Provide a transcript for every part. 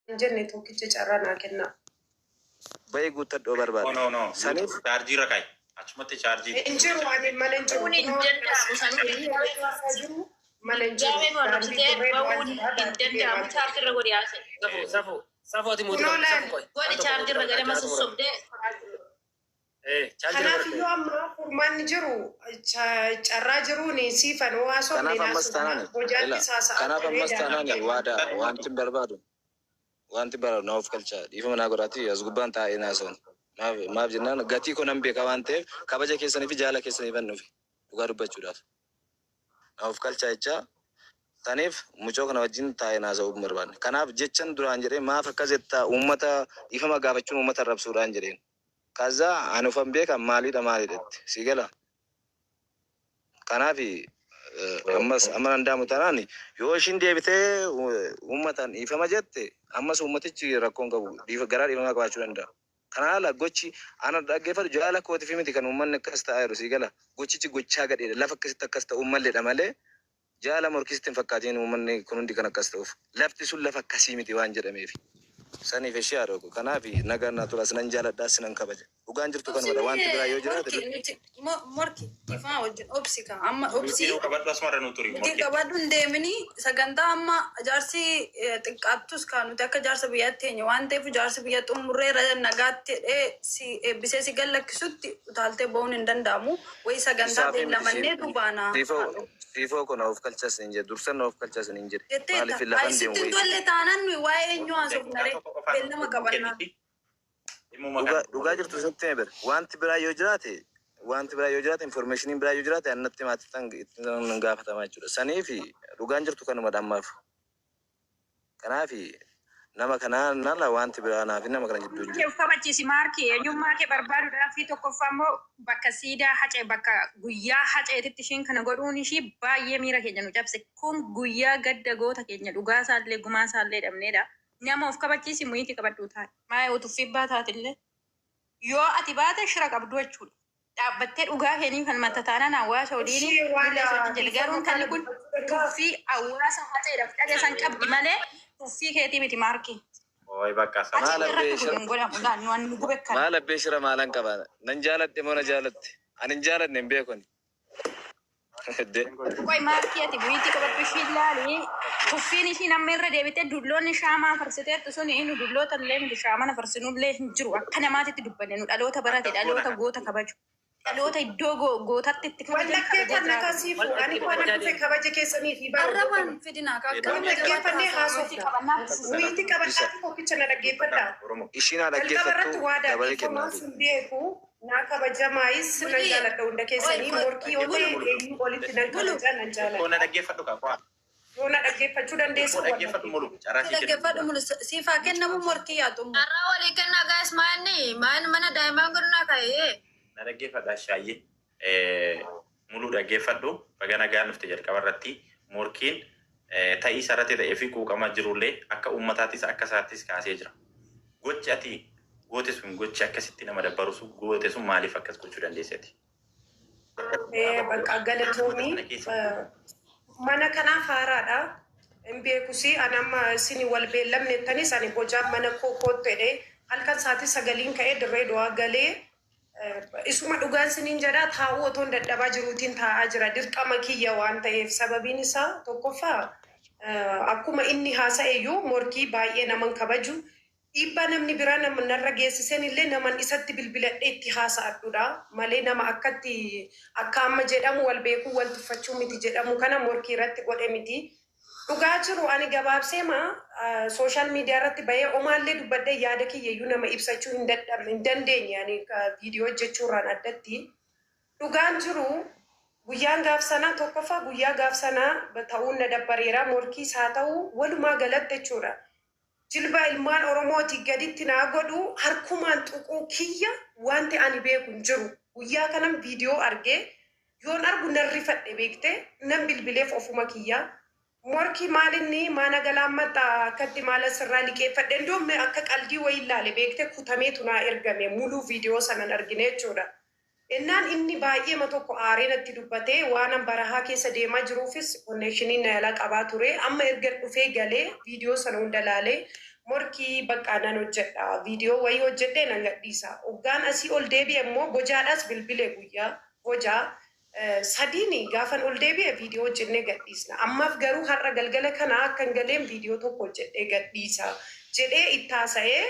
Hin jenne tokkicha carraa naa kennaa. Bahi guuttadhu yoo No, barbaadde. no, no. Saniif Chaarjii irra kaa'i. Achumatti chaarjii Hin jiru ani mana hin jiru. Kun hin Kunoo danda'amu sanuu hiriira hawaasaa jiru mana hin jiru. jaamee nu Daandii arrabsitee dirree du'aan bahuun jira hin daandii danda'amu. deemaa jira. Chaarjii irra godhi haasa'e. Safuu, safuu, safuu ati muutii Kunoo qabdi, safuu laal. qoy. Al Godhi tokko chaarjii muutii irra qabdi, gadama ati haa xumurame. sossobdee. Chaarjii irra Kanaaf godhi. iyyuu amma furmaanni jiru carraa jiruun siifan hoo haasofne Kanaaf ammas naasofna taanaan ila bojaattis haasa'aa kanaaf turree ammas daandii taanaan deemaa waada jira. wanti hin barbaadu wanti barbaadu na of galcha dhiifama naa godhaati as gubbaan taa'ee naasa'uun maaf maaf jennaan gatii koo nan beeka waan ta'eef kabaja keessanii fi jaala keessanii fan dhufe dhugaa dubbachuudhaaf na of galcha jecha taniif mucoo kana wajjin taa'ee naasa'uu hin barbaanne kanaaf jechan duraan jedhee maaf akkas jetta uummata dhiifama gaafachuun uummata arrabsuudhaan jedheen kaza ani ufan beeka maalidha maalidha itti sii gala. Kanaaf ammas amma danda'amu taanaan yoo ishiin deebitee uummataan dhiifama jette ammas uummatichi rakkoo hin qabu dhiifa garaa dhiifamaa qabaachuu danda'a. Kana ala gochi ana dhaggeeffadhu jaala kootiif miti kan uummanni akkas ta'aa jiru sii gala gochichi gochaa gadheedha lafa akkasitti akkas ta'uu malledha malee jaala morkisitti hin fakkaatiin uummanni kun hundi kan akkas ta'uuf lafti sun lafa akkasii miti waan jedhameef. Saniif eshii haadhoo koo. Kanaaf nagaan naa turaa sinan jaaladha sinan kabaja. Dhugaan jirtu Obsi kanumadha waanti biraa mee yoo jiraate morki nuti morki dhiifama wajjin obsi ka amma Murtii obsi nuu qabadhu asumarra nuu turi nuti morkii. qabadhu hin deemini sagantaa amma jaarsi xiqqaattus ka nuti akka jaarsa biyyaatti teenye waan ta'eef jaarsi biyya xumurreera nagaatti jedhee si eebbisee si gallakkisutti utaaltee ba'uun hin danda'amu wayi sagantaa Isaafii miti beellamanneetu baana siifoo haadho. siifoo koo na of galchas sin jedhe dursan na of galchas sin jedhe Jetteetta. maaliif Ayi lafan deemu sitti hin wayii. tolle taanaan nuyi waa'ee eenyuu Morkii haasofna daqiiqaa ree? tokko qofaa Beellama nuu qabannaa. kenniti. Dhimmuma Dhugaa kana. dhugaa jirtu isinitti hime ber wanti biraa yoo jiraate wanti biraa yoo jiraate informationiin biraa yoo jiraate annatti himaatti tan itti nan gaafatama jechuudha. Saniif dhugaan jirtu kanumadha ammaaf. Kanaaf nama kanaan ala wanti biraa naaf nama kana jidduu hin Kee jiru. of kabachiisi maarkii eenyummaa kee barbaaduudhaaf fi tokkoffaa immoo bakka siidaa hacee bakka guyyaa haceetitti ishiin kana godhuun ishii baay'ee miira keenya nu cabse. Kun guyyaa gadda goota keenya dhugaa isaallee gumaa isaallee dhabneedha. Nama of kabachiisi muyiitii qabadhuu taate. Maayee utuffii baataatillee. Yoo ati baate shira qabdu jechuudha. Dhaabbattee dhugaa keenii kan matta taanaan hawaasa waliin Ishee nullee waada si wajjin jedhe. Garuu dhiifama intalli kana kun dubbachuu danda'a. tuffii hawaasa haceedhaaf dhage san qabdi malee tuffii keetii miti maarkii. Ooyi bakka Hacee sana. Maal irratti abbee kun shira hin godhamu laal nu nu gube kana. maal abbee shira maalan qaba nan jaaladhe moo na jaalatte ani hin jaaladne hin beeku ani. De. Qoy maarkii ati bu'iitti qabadhu ishii ilaali. Tuffiin ishiin amma irra deebitee dulloonni shaamaa farsiteettu sun nu dulloota illee miti shaamana farsinullee hin jiru. Akka namaatitti dubbanne nu dhaloota barate Akkas goona dhaloota kan. goota kabaju. Dhaloota iddoo gootatti itti Wal kabajan kabajee dhaggeeffanna jiraatu. kasiifu ani kana dhufe kabaja keessanii fi bara Arrabaan fidinaa ka Wal akkanuma jabaatti dhaggeeffannee haasawaa miti. haasofna. Qabannaa fufuudha. Wiitii Isa qabadhaati tokkicha na dhaggeeffadhaa. Oromoo. ishiin haa Jalqaba irratti dhaggeeffattu waadaa dabalee dhiifamaa kennaafi. sin beeku naa kabajamaayis nan Bulii jaaladha hunda qoy keessanii qoy morkii yoo ta'e Dhaggeeffadhu mulu. eenyu olitti nan bulu kabaja nan Xiqqoo jaaladha. na dhaggeeffadhu kaa qo'aa. Yoo na dhaggeeffachuu Xiqqoo dandeessan wal dhaggeeffadhu mulu. dhaggeeffadha. Carraa si sii kennu. dhaggeeffadhu mulu siif haa kennamu morkii yaa xumuru. Carraa walii kennaa guys maanni maan mana daa'imaan godhunaa ka'ee. Na dhaggeeffadha shaayyee. Muluu dhaggeeffadhu. Baga nagaan dhufte jalqaba irratti morkiin ta'ii isarratti ta'ee fi quuqamaa jirullee akka uummataattis akka isaattis kaasee jira. Gochi ati goote sun gochi akkasitti nama dabbaru sun goote sun maaliif akkas gochuu dandeesseti? Bakka Uummata galatoomii sana keessa mana kanaaf haaraadha. Hin beekusi ani amma isin wal beellamne jettanis ani bojaan mana koo kootu jedhee halkan sa'aatii sagaliin ka'ee dirree du'aa galee isuma dhugaan isiniin jedhaa taa'uu otoon dadhabaa jiruutiin taa'aa jira dirqama kiyya waan ta'eef sababiin isaa tokkoffaa akkuma inni haasa'e iyyuu morkii baay'ee naman kabaju dhiibbaa namni biraa nama narra geessisen illee naman isatti bilbiladhee itti haasa'adhudha malee nama akkatti akka amma jedhamu wal beekuu wal tuffachuu miti jedhamu kana morkii irratti godhe miti. Dhugaa jiru ani gabaabseema social media irratti bahee omaallee dubbadhee yaada kiyyayyuu nama ibsachuu hin dadhabne hin dandeenye ani viidiyoo hojjechuurraan addatti. Dhugaan jiru guyyaan gaaf sanaa tokkoffaa guyyaa gaaf sanaa ta'uun na dabbareera morkiis haa ta'u walumaa galatti jechuudha. Jilba ilmaan Oromooti gaditti naa godhu harkumaan tuquu kiyya wanti ani beeku hin jiru. Guyyaa kanan viidiyoo argee yoon argu nan rifadhe beekte nan bilbileef ofuma kiyya. Morkii maalinni maana galaan maxxaa akkatti maala sirraa liqeeffadhe indoom akka qaldii wayii ilaale beekte kutameetu naa ergame muluu viidiyoo sanan argine jechuudha. Innaan inni baay'eema tokko aaree natti dubbatee waan barahaa keessa deemaa jiruufis connectioniin na yaalaa qabaa ture. Amma erga dhufee galee viidiyoo sana hunda laalee Morkii bakka nan hojjedha. Viidiyoo wayii hojjedhee nan gadhiisa. Hoggaan asii ol deebi'e immoo bojaadhaas bilbilee guyyaa bojaa sadiini gaafan ol deebi'e viidiyoo hojjennee gadhiisna. Ammaaf garuu har'a galgala kana akka hin galeen viidiyoo tokko hojjedhee gadhiisa jedhee itti haasa'ee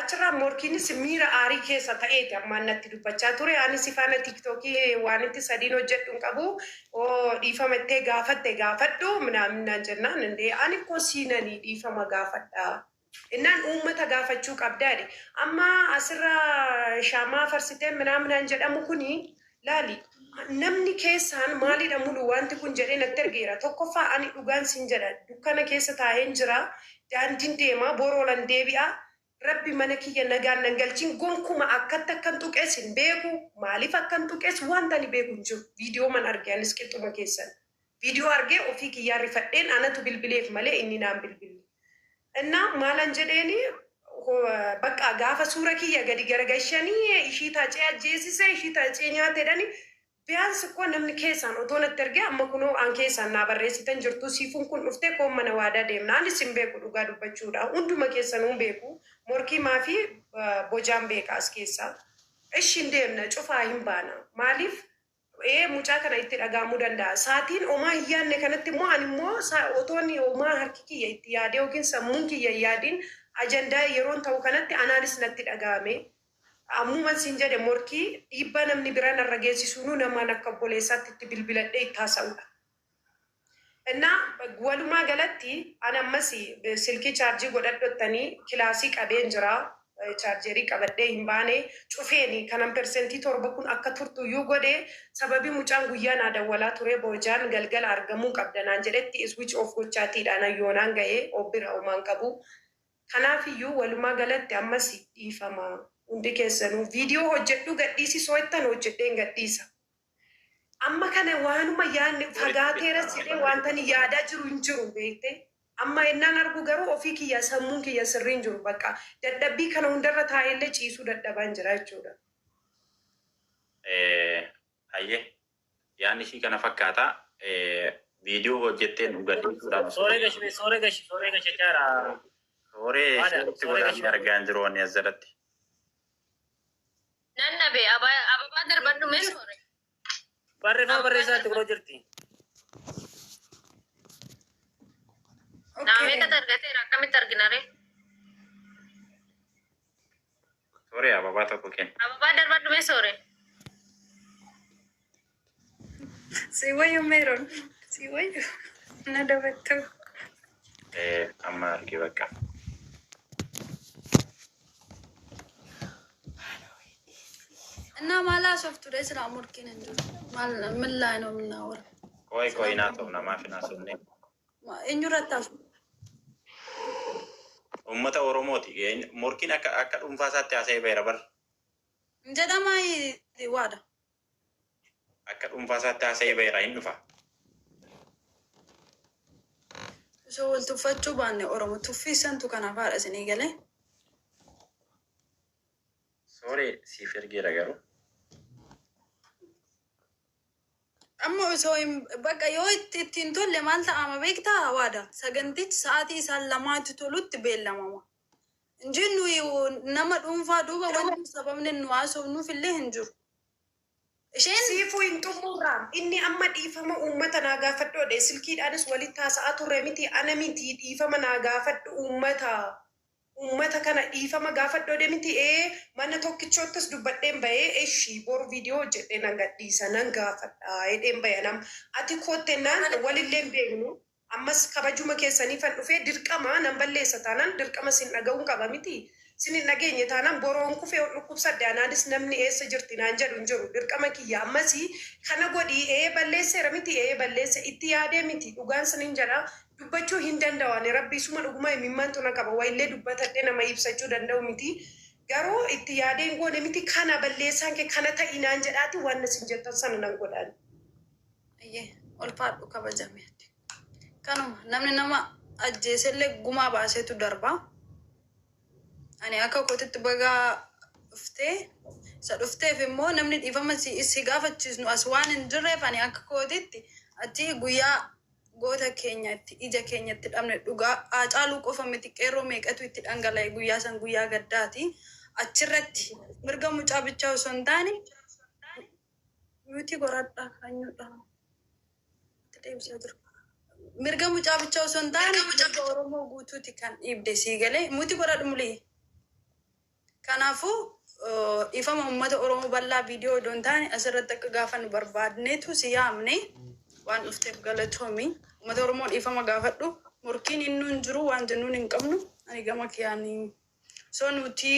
achirraa morkiinis miira aarii keessa ta'eeti ammaan natti dubbachaa ture. Anis faana TikTokii waan itti sadiin hojjedhu hin qabu. Oo dhiifama ittee gaafatte gaafadhu minaaminaan jennaan indee ani koo siinanii dhiifama gaafadha. Innaan uummata gaafachuu qabdaadhi. Amma asirraa shaamaa farsitee minaaminaan jedhamu kuni laali namni keessaan maalidha mulu wanti kun jedhee natti ergeera. Tokkoffaa ani dhugaan sin jedha dukkana keessa taa'een jira. Daandiin deemaa boroolan deebi'a. Rabbi mana kiyya nagaan nan galchin gonkuma akkatti akkan tuqees hin beeku. Maaliif akkan tuqees wanta ani beeku hin jiru. Viidiyoo man arge anis qixxuma keessan. Viidiyoo argee ofii kiyyaa rifadheen anatu bilbileef malee inni naan bilbille. Innaa maalan jedheeni bakka gaafa suura kiyya gadi garagashanii ishii taacee ajjeesise ishii taacee nyaatedhani biyaansi koo namni keessaan otoo natti ergee amma kunoo an keessaan naa barreessitan jirtu siifuun kun dhuftee koon mana waadaa deemna anis hin beeku dhugaa dubbachuudha hunduma keessanuu hin beeku morkii maafi bojaan beeka as keessaa ishiin deemna cufaa hin baana maaliif ee mucaa kana itti dhagahamuu danda'a. Saatiin omaa hin yaadne kanatti immoo ani immoo otoon omaa harki kiyya itti yaadee yookiin sammuun kiyya hin yaadiin ajandaa yeroon ta'u kanatti anaanis natti dhagahame. Ammuman siin jedhe morkii dhiibbaa namni biraa narra geessisuunuu namaan akka obboleessaatti itti bilbiladhee itti haasa'udha. Innaa walumaa galatti ani ammas silkii chaarjii godhadhottanii kilaasii qabeen jira. Chaarjerii qabadhee hin baane cufeeni kanan 7% kun akka turtuyyuu godhee sababii mucaan guyyaa naa dawwalaa ture boojaan galgala argamuu qabda naan jedhetti switch off gochaatiidhaan ayyoonaan ga'ee obbira homaan qabu. Kanaafiyyuu walumaa galatti ammas dhiifama hundi keessanuu viidiyoo hojjedhu gadhiisi soo jettan hojjedheen gadhiisa. Amma kana waanuma yaadne fagaateeras jedhee wanta ani yaadaa jiru hin jiru beekte. Amma ennaan argu garuu ofii kiyya sammuun kiyya sirrii hin jiru bakka dadhabbii kana hundarra taa'ellee ciisuu dadhabaan jira jechuudha. Hayyee yaadni ishii kana fakkaata. Viidiyoo hojjetteen dhugadhiisuudhaan Sooree gashi, sooree gashi, sooree gashi jechaadha. Sooree Haadha, isheetti sooree godhamee gashi. argaa hin jiru wanni as jalatti. Nan dhabe ababaa darbadhu mee soore. Barreeffama barreessaatti godhoo jirti. Nama meeqatu argateera akkamitti argina ree? Sooree ababaa tokko kenna. Ababaa darbadhu mee soore. Si wayyu Meeroon. Si wayyu. Na dabattu. Amma argee bakka. እና maal haasoftu silaa morkiin hin jiru. Maal ምን ላይ ነው የምናወራው? Qo'i qo'i naa ta'u namaaf hin haasofne. Eenyurratti haasoftu? Uummata Oromooti. Morkiin akka dhuunfaa isaatti haasa'ee ba'eera bar. Jedhamaa waada. Akka dhuunfaa isaatti haasa'ee ba'eera hin dhufa. Osoo wal tuffachuu baanne Oromo tuffii santu kanaaf haadha isinii galee. Sooree siif ergeera garuu. Amma osoo hin bakka yoo itti ittiin tolle maal ta'ama beektaa waada. Sagantichi sa'aatii isaan lamaatti tolutti beellamama. Inji nuyi nama dhuunfaa duuba wanti sababni nu haasofnuuf illee hin jiru. Isheen Siifuu hin xumurraa inni amma dhiifama uummata naa gaafadhu silkiidhaanis walitti haasa'aa turre miti ana miti dhiifama naa gaafadhu uummata. Uummata kana dhiifama gaafadhu miti ee mana tokkichoottis dubbadheen bahee ishii boru viidiyoo hojjedhee nan gadhiisa nan gaafadha jedheen bahe nam ati koottennaan walillee hin beeknu ammas kabajuma keessaniifan dhufee dirqama nan balleessa taanaan dirqama sin dhaga'uun qaba miti. Sin hin dhageenye taanaan boroon kufee dhukkubsadde anaanis namni eessa jirti naan jedhu hin jiru dirqama kiyya ammasii kana godhii ee balleesseera miti ee balleesse itti yaadee miti dhugaan sinin jedha dubbachuu hin danda'u ani rabbi isuma dhuguma himimmaantu na qaba wayillee dubbatadhee nama ibsachuu danda'u miti garuu itti yaadee hin goone miti kana balleessaan kee kana ta'i naan jedhaati waan isin jettan sana nan godhaan. Ayyee ulfaadhu kabajame. Kanuma namni nama ajjeesellee gumaa baaseetu darba. Ani akka kootitti bagaa dhuftee isa dhufteef immoo namni dhiifama si gaafachiisnu as waan hin jirreef ani akka kootitti achi guyyaa Goota keenya itti ija keenya itti dhabne dhugaa Haacaaluu qofa miti, qeerroo meeqatu itti dhangala'e. Guyyaa san guyyaa gaddaati. Achirratti mirga mucaa bichaa osoo hin taane nuti goradha kanyuudha itti deebisaa jiru. Mirga mucaa bichaa osoo hin taane mirga Oromoo guutuuti kan dhiibde sii galee muti godhadhu mulii. Kanaafuu ifama uummata Oromoo bal'aa viidiyoo odoo hin taane asirratti akka gaafa nu barbaadneetu si yaamne, waan dhufteef galatoomi. Uummata Oromoo dhiifama gaafadhu. Morkiin inni hin jiru, waan jennuun hin qabnu. Ani gama kiyaanii. So nuti